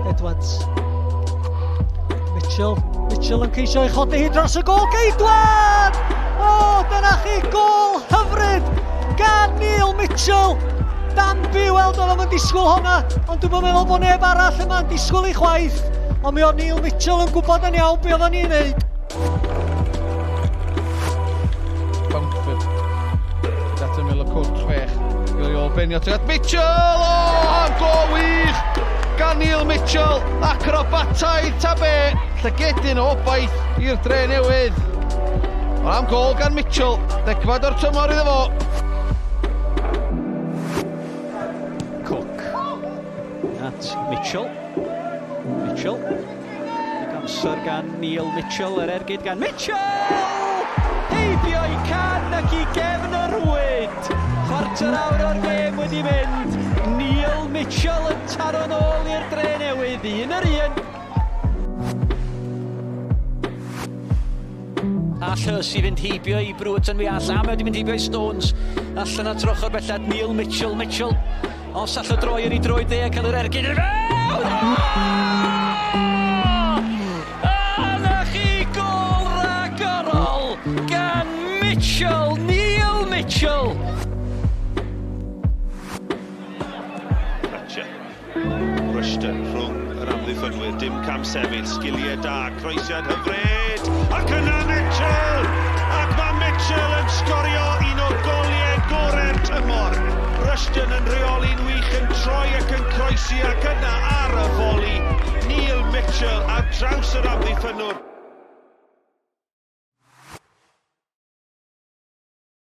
Edwards. Mitchell. Mitchell yn ceisio ei chodi hi dros y gol. Geidwad! O, dyna chi gol hyfryd gan Neil Mitchell. Danby, wel, doedd o'm yn disgwyl honna, ond dwi'm yn meddwl bod neb arall yma'n disgwyl i chwaith. Ond mi oedd Neil Mitchell yn gwybod yn iawn be oedden ni'n neud. Bamford. At ymyl y cwrt chwech. Gyda'i ôl benio tuag at Mitchell! O, am go wych! Gan Neil Mitchell, acrobataidd ta be! Llygedyn o obaith i'r dre newydd. Ond am gol gan Mitchell, degfad o'r tymor iddo fo. Cook at Mitchell. Mitchell. Dig amser gan Neil Mitchell, yr ergyd gan Mitchell! Heibio i can ac i gefn y rhwyd! Chwarter awr o'r gêm wedi mynd. Neil Mitchell yn taro nôl i'r dre newydd, un yr un. All Hurst i fynd heibio i Brewerton mi all, a mae wedi mynd heibio i Stones. Allan at yr ochr bellad, Neil Mitchell, Mitchell Os all o droi ar ei droed dde a cael yr ergyd i fewn! A na chi gol ragorol gan Mitchell, Neil Mitchell! Fletcher. Rushton rhwng yr amddiffynwyr, dim cam sefyll, sgiliau da, croesiad hyfryd, ac yna Mitchell! Ac mae Mitchell yn sgorio un o goliau gorau'r tymor. Rushton yn rheoli'n wych, yn troi ac yn croesi, ac yna ar y foli, Neil Mitchell ar draws yr amddiffynnwr.